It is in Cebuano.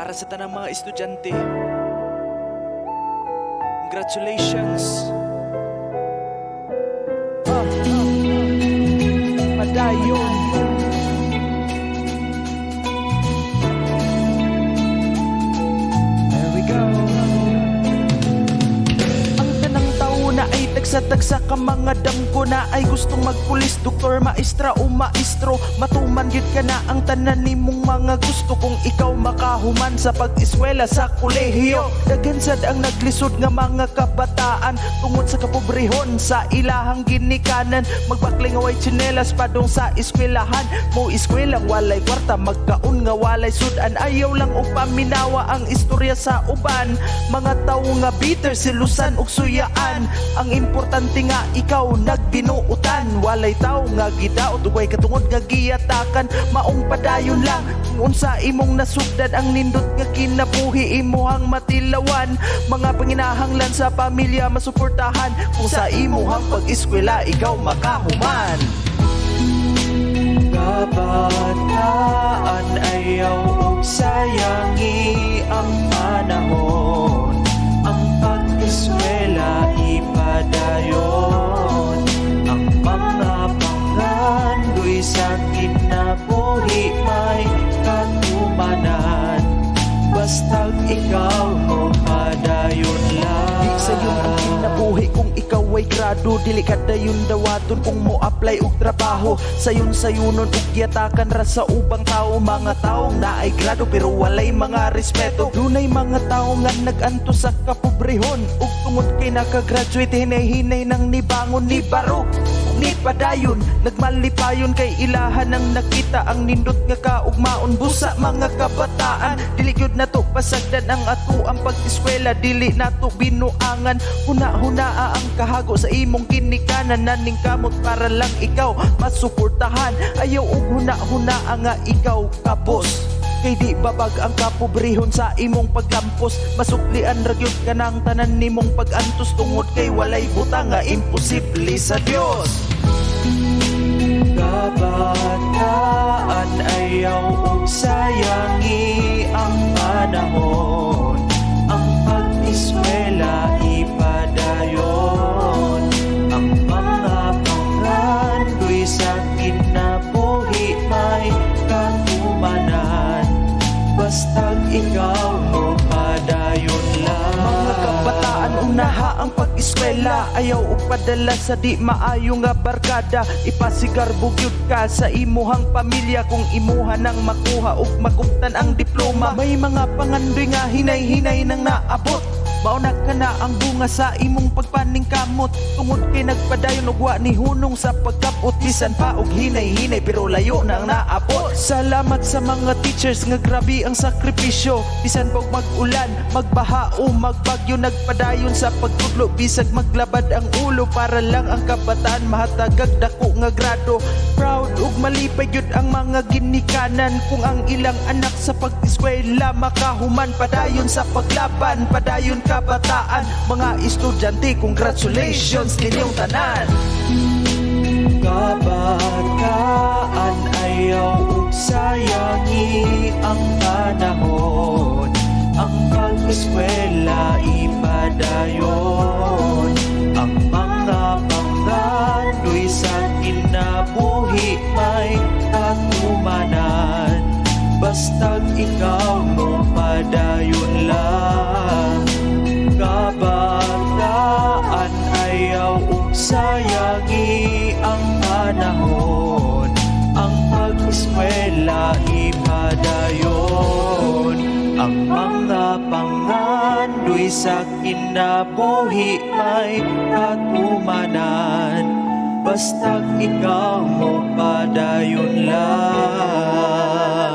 Para sa tanang mga estudyante. Congratulations! Ah, padayon. There we go. Ang tanang tao na ay tagsa-tagsa ka mga damgo na ay gustong magpulis, doktor, maestra o maestro. Matuman gyud ka na ang tanan nimong mga gusto kung ikaw makahuman sa pag-eskwela sa kolehiyo. Daghan sad ang naglisod nga mga kabataan tungod sa kapobrehon sa ilahang ginikanan. Magbakling nga way tsinelas padung sa eskwelahan. Mo eskwelang walay kwarta, magkaon nga walay sudan. Ayaw lang og paminawa ang istorya sa uban. Mga tawo nga bitter, silusan og suyaan. Ang importante nga ikaw nagbinuutan. Walay tawo nga gidaot ug way katungod nga giyatakan. Maong padayon lang kung unsa imong nasugdan, ang nindot nga kinabuhi imuhang matilawan. Mga panginahanglan sa pamilya masuportahan kung sa imuhang pag-eskwela ikaw makahuman. Kabataan, ayaw og sayangi ang panahon. Ang pag-eskwela ipadayon. Ang mga pangandoy sa kinabuhi may katumanan, bastag ikaw mo padayon lang. Di sayon ang kinabuhi kung ikaw ay grado. Dili ka dayon dawaton kung mo apply og trabaho. Sayon sayunon ug yatakan ra sa ubang tao. Mga taong naay grado pero walay mga respeto. Dunay mga tao nga nag-antos sa kapobrehon ug tungod kay nakagraduate, hinay-hinay nang nibangon, ni barok ni padayon, nagmalipayon kay ilahan ang nakita ang nindot nga kaugmaon. Busa, mga kabataan, dili gyud nato pasagdan ang ato ang pag-eskwela, dili nato binuangan. Huna-hunaa ang kahago sa imong ginikanan, naning kamot para lang ikaw masuportahan. Ayaw og huna-hunaa nga ikaw kabos kay di babag ang kapobrehon sa imong paglampos. Masuklian ra gyud kanang tanan nimong pag-antos tungod kay walay butang nga imposible sa Dios. Kabataan, ayaw og sayangi ang panahon. Ang pag-eskwela ipadayon. Ang mga pangandoy sa kinabuhi may katumanan, bastag ikaw mo padayon lang. Mga kabataan, unaha ang pag-eskwela. Ayaw og padala sa di maayo nga barkada. Ipasigarbo gyud ka sa imuhang pamilya kung imuha nang makuha ug maguptan ang diploma. May mga pangandoy nga hinay-hinay nang naabot. Mao na kana ang bunga sa imong pagpaningkamot tungod kay nagpadayon ug wa ni hunong sa pagkapot. Bisan pa og hinay-hinay pero layo nang naabot. Salamat sa mga teachers nga grabe ang sakripisyo. Bisan pa og mag-ulan, magbaha o magbagyo, nagpadayon sa pagtudlo bisag maglabad ang ulo para lang ang kabataan mahatagag dako nga grado. Proud ug malipay gyud ang mga ginikanan kung ang ilang anak sa pag-eskwela makahuman. Padayon sa paglaban, padayon, kabataan. Mga estudyante, congratulations ninyong tanan. Kabataan, ayaw og sayangi ang panahon. Ang pag-eskwela ipadayon. Ang mga pangandoy sa kinabuhi may katumanan, bastag ikaw mo padayon lang. Kabataan, ayaw og sayangi ang panahon. Ang pag-eskwela ipadayon. Ang mga pangandoy sa kinabuhi may katumanan, bastag ikaw mo padayon lang.